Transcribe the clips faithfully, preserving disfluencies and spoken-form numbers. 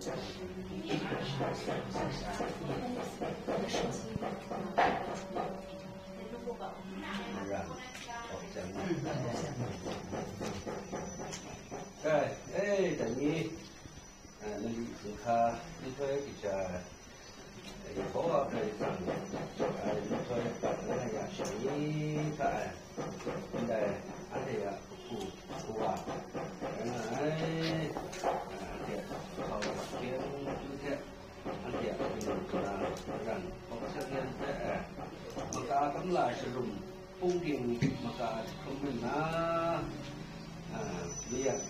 Dai, e, dai ni, e, nali hkungga nhtoi kaja, e, Yehowa Karai Kasang, e, nhtoi gat na ya shani hta e, ndai anhte a kahpu kawa rai nga ai, e, anhte a hkau hkying chyu hte, anhte a hpingnang hkra maran hkawk sat yan hte, e, maka gamla sharum hpung ging maka jahkrum nna, a, mayat,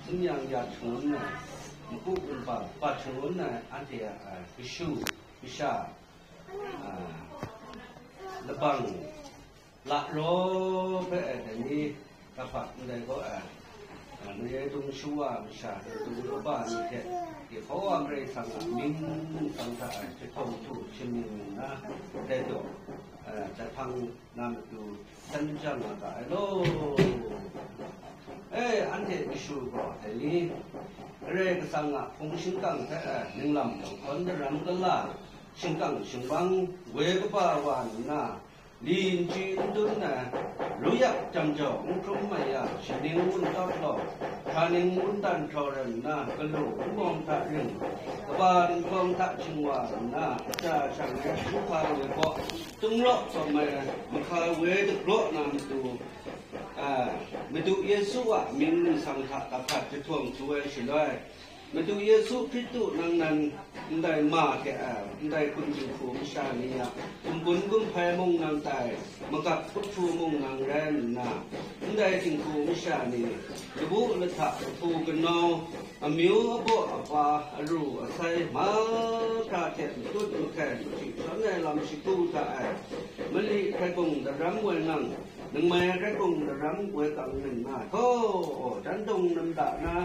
hpunmyang yat shangun ai, maku wunpang bat shangun ai anhte a, a, kashu kasha, a, labang, laraw hpe, e, dai ni, Kahpa ndai gaw, a, a, mayai dung shawa masha, dung kaba ni hte, Yehowa Karai Kasang a mying nsang hta, a, jahtawng htu shamying nna, dai daw, a, jahpang na matu san jang nga ga ai law. E, anhte kashu gaw dai ni, Karai Kasang a hpung shingkang hte, a, ninglam lahkawn daram gala, shingkang shingwang, woi kaba wa nna, li n chyi n dun ai, ruyak jam jau n hkrum mai yang, shaning wun tawt law, hkaning wundan hkraw rai nna, galu wunbawm hta ring, kaba dinghpawng hta shingwa nna, aja shang ai hpung hpa woi baw, tung raw tsawm ai mahka woi dagraw na matu, a, Madu Yesu a mying nsang hta kahpat jahtawng htu ai shaloi, Madu Yesu Hkristu nang nan ndai ma hte, a, ndai hpun dinghku masha ni a gumbun gumhpai mung nang tai, magap kut htu mung nang rai nna, ndai dinghku masha ni, labu lahta, lahpu ganau, amyu abaw apa, aru asai mahkra hte matut mahkai machyi shawn ai lam shagu hta ai, mali hkrai gung daram woi ngang, ningmai hkrai gung daram woi kang nna, htaw, jan dung namda na,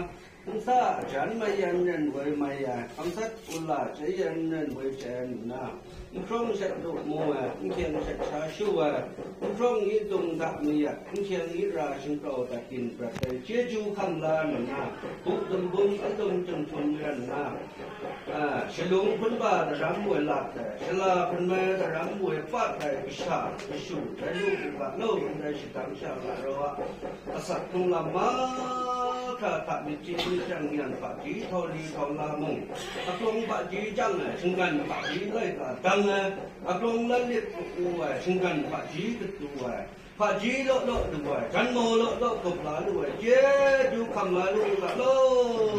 nsa ajan mai yan ren woi mai ai, hkangsat wunla chye yan ren woi chye nna, nhkrawng shat lu mu ai, nhkyeng shat sha shu ai, nhkrawng yi dung hta mayat, nhkyeng yi ra shingkrau dat yin prat ai, chyeju hkam la nna, bu dum bum adum jumhtum ran nna, a, shalung hpun ba daram woi lat ai, shala hpun mai daram woi pat ai kasha, kashu, rai lu u ga law, ndai shadang sha ga raw a, asak hkrung lam mahkra hta myit chye myit chyang yan hpaji htau li htau la mung, aklawng hpaji jang ai, shinggan hpaji laika dang ai, aklawng lan lit u ai, shinggan hpaji katu ai, hpaji law law lu ai, jan maw law law gup la lu ai, chyeju hkam la lu u ga law.